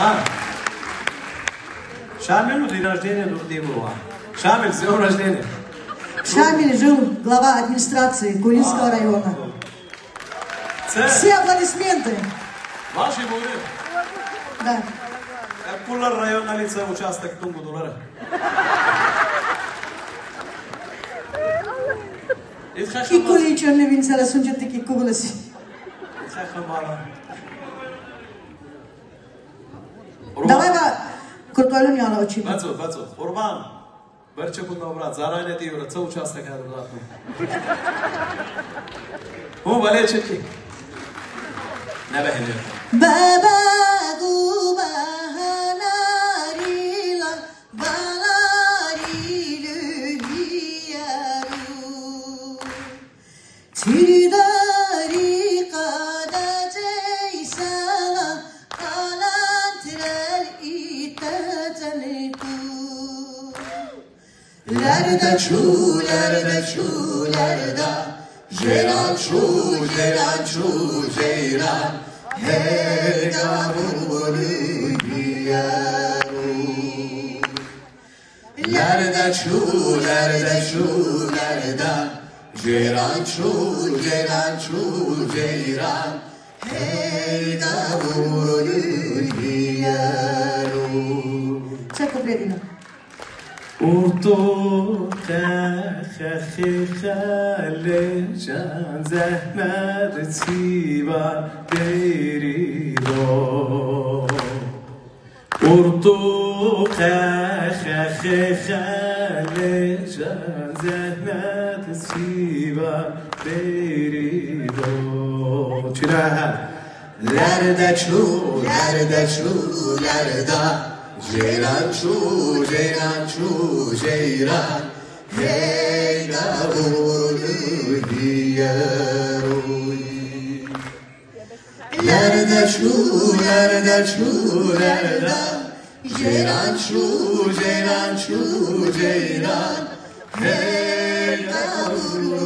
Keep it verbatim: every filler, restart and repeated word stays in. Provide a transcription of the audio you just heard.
А. Шамилу день рождения, друг, не было. Шамиль, с днём рождения. Шамиль жил, глава администрации Кулинского района. Все аплодисменты. Ваши были? Да. Как Кулар район, на лице участок Тунгу Дулара. Кико ичонне винсала сунчатти кико буласи. Давай ба куртуалун яла очи. Бацо, бацо. Урбан. Барча кунда, брат, заранее ти, брат, со участок аду, брат. О, балечки. Не бехеле. Баба губа ханарила, баларилу гияру. Тидари када чейсала, калантрал итазалиту. Ларда чу, ларда чу, ларда, жеран чу, жеран чу, жеран, хейга булу гияру. Ларда чу, ларда чу, ларда, жеран чу, жеран чу, жеран, хейга булу гияру. Чакъ бедина. Урту хе-хе-хе-хе ле жан зехмет чива беридо. Урту хе-хе-хе-хе ле жан зехмет чива беридо. Чина. Ларда чу, ларда чу, ларда, жеран чу, жеран чу, жеран, хейга булу гияру. Ларда чу, ларда чу, ларда, жеран чу, жеран чу, жеран, хейга булу